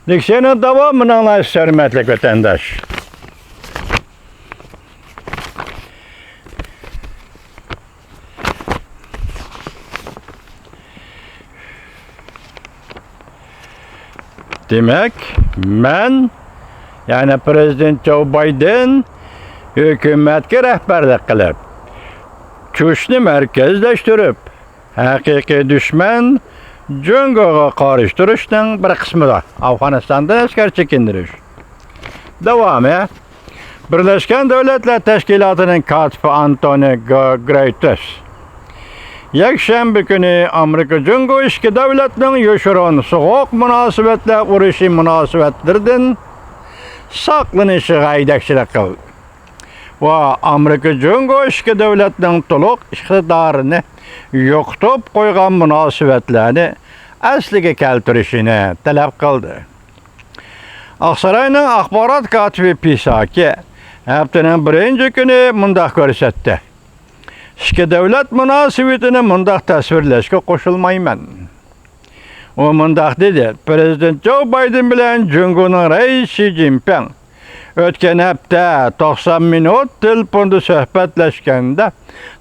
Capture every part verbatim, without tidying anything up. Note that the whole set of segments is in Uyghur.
لېكسىيەنىڭ داۋامىنى ئاڭلايسىز، ھۆرمەتلىك ۋەتەنداش. دېمەك، مەن، يەنى پىرېزىدېنت جو بايدېن ھۆكۈمەتكە رەھبەرلىك قىلىپ، كۈچنى مەركەزلەشتۈرۈپ، ھەقىقىي دۈشمەن جۇڭگوغا قارشى تۇرۇشنىڭ بىر قىسمىدا، ئافغانىستاندىن ئەسكەر چېكىندۈرۈش. داۋامى. بىرلەشكەن دۆلەتلەر تەشكىلاتىنىڭ كاتىپى ئانتونىيو گۇ-، گۇتېرېش يەكشەنبە كۈنى ئامېرىكا جۇڭگو ئىككى دۆلەتنىڭ يوشۇرۇن سوغۇق مۇناسىۋەتلەر ئۇرۇشى مۇناسىۋەتلىرىدىن ساقلىنىشىغا ھەيدەكچىلىك قىلدى ۋە ئامېرىكا جۇڭگو ئىككى دۆلەتنىڭ تولۇق ئىقتىدارىنى يوقىتىپ قويغان مۇناسىۋەتلەرنى ئەسلىگە كەلتۈرۈشىنى تەلەپ قىلدى. ئاقساراينىڭ ئاخبارات كاتىپى پىساكى ھەپتىنىڭ بىرىنچى كۈنى مۇنداق كۆرسەتتى: «ئىككى دۆلەت مۇناسىۋىتىنى مۇنداق تەسۋىرلەشكە قوشۇلمايمەن.» ئۇ مۇنداق دېدى: «پىرېزىدېنت جو بايدېن بىلەن جۇڭگونىڭ رەئىسى شى جىنپىڭ ئۆتكەن ھەپتە توقسان مىنۇت تېلېفوندا سۆھبەتلەشكەندە،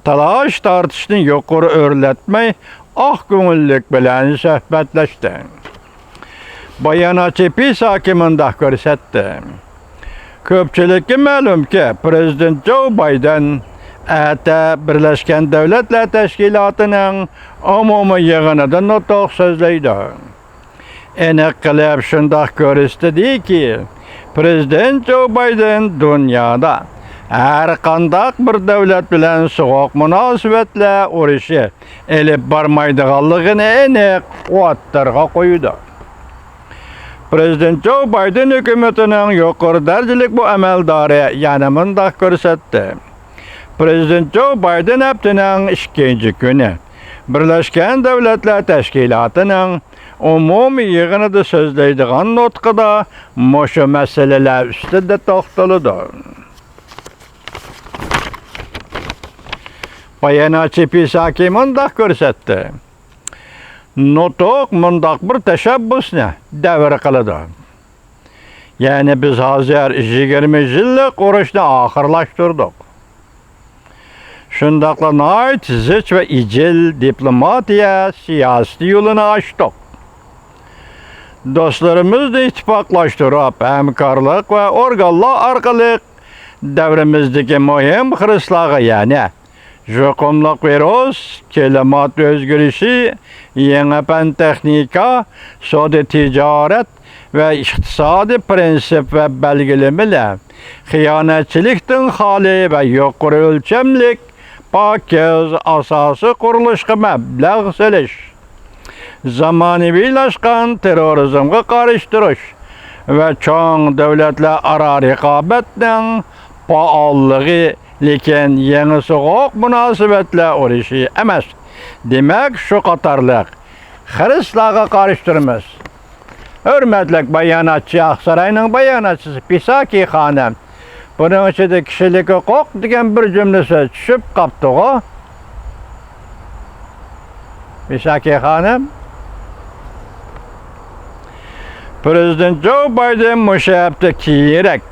تالاش-تارتىشنى يۇقىرى ئۆرلەتمەي، ئاق كۆڭۈللۈك بىلەن سۆھبەتلەشتى.» باياناتچى پىساكى مۇنداق كۆرسەتتى: «كۆپچىلىككە مەلۇمكى، پىرېزىدېنت جو بايدېن ئەتە بىرلەشكەن دۆلەتلەر تەشكىلاتىنىڭ ئومۇمىي يىغىنىدا نۇتۇق سۆزلەيدۇ. ئېنىق قىلىپ شۇنداق كۆرسىتىدىكى، پىرېزىدېنت جو بايدېن دۇنيادا ھەر قانداق بىر دۆلەت بىلەن سوغۇق مۇناسىۋەتلەر ئۇرۇشى ئېلىپ بارمايدىغانلىقىنى ئېنىق ئوتتۇرىغا قويىدۇ. پىرېزىدېنت جو بايدېن ھۆكۈمىتىنىڭ يۇقىرى دەرىجىلىك بۇ ئەمەلدارى يەنە مۇنداق كۆرسەتتى: پىرېزىدېنت جو بايدېن ھەپتىنىڭ ئىككىنچى كۈنى بىرلەشكەن دۆلەتلەر تەشكىلاتىنىڭ ئومۇمىي يىغىنىدا سۆزلەيدىغان نۇتقىدا مۇشۇ مەسىلىلەر ئۈستىدە توختىلىدۇ.» باياناتچى پىساكى مۇنداق كۆرسەتتى: «نۇتۇق مۇنداق بىر تەشەببۇسنى دەۋر قىلىدۇ. يەنى بىز ھازىر يىگىرمە يىللىق ئۇرۇشنى ئاخىرلاشتۇردۇق. شۇنداقلا ناھايىتى زىچ ۋە ئىجىل دىپلوماتىيە سىياسىتى يولىنى ئاچتۇق. دوستلىرىمىزنى ئىتتىپاقلاشتۇرۇپ، ھەمكارلىق ۋە ئورگانلار ئارقىلىق دەۋرىمىزدىكى مۇھىم خىرىسلارغا، يەنى يۇقۇملۇق ۋىرۇس، كىلىمات ئۆزگىرىشى، يېڭى پەن تېخنىكا، سودا تىجارەت ۋە ئىقتىسادىي پىرىنسىپ ۋە بەلگىلىمىلەر، خىيانەتچىلىكتىن خالىي ۋە يۇقىرى ئۆلچەملىك، پاكىز ئاساسىي قۇرۇلۇشقا مەبلەغ سېلىش، زامانىۋىلاشقان تېررورىزمغا قارشى تۇرۇش ۋە چوڭ دۆلەتلەر ئارا رىقابەتنىڭ پائاللىقى، لېكىن يېڭى سوغۇق مۇناسىۋەتلەر ئۇرۇشى ئەمەس. دېمەك، شۇ قاتارلىق خىرىسلارغا قارشى تۇرىمىز.» ھۆرمەتلىك باياناتچى، ئاقساراينىڭ باياناتچىسى پىساكى خانىم، بۇنىڭ ئىچىدە كىشىلىك ھوقۇق دېگەن بىر جۈملە سۆز چۈشۈپ قاپتىغۇ؟ پىساكى خانىم. پىرېزىدېنت جو بايدېن مۇشۇ ھەپتە كېيىنرەك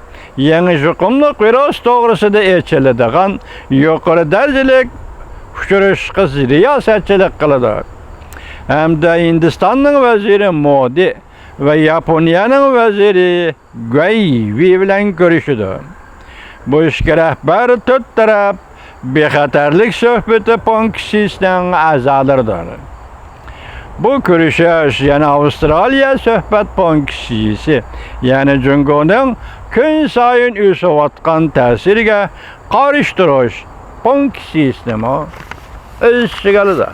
يېڭى يۇقۇملۇق ۋىرۇس توغرىسىدا ئېچىلىدىغان يۇقىرى دەرىجىلىك ئۇچرىشىشقا رىياسەتچىلىك قىلىدۇ ھەمدە ھىندىستاننىڭ ۋەزىرى مودى ۋە ياپونىيەنىڭ ۋەزىرى گۇەي ۋېي بىلەن كۆرۈشىدۇ. بۇ ئىككى رەھبەر تۆت تەرەپ بىخەتەرلىك سۆھبىتى پونكىتسىنىڭ ئەزالىرىدۇر. بۇ كۆرۈشۈش يەنە ئاۋسترالىيە سۆھبەت پونكىتسى، يەنى جۇڭگونىڭ كۈنسايىن ئۆسۈۋاتقان تەسىرىگە قارشى تۇرۇش پونكىتسىنىمۇ ئۆز ئىچىگە ئالىدۇ.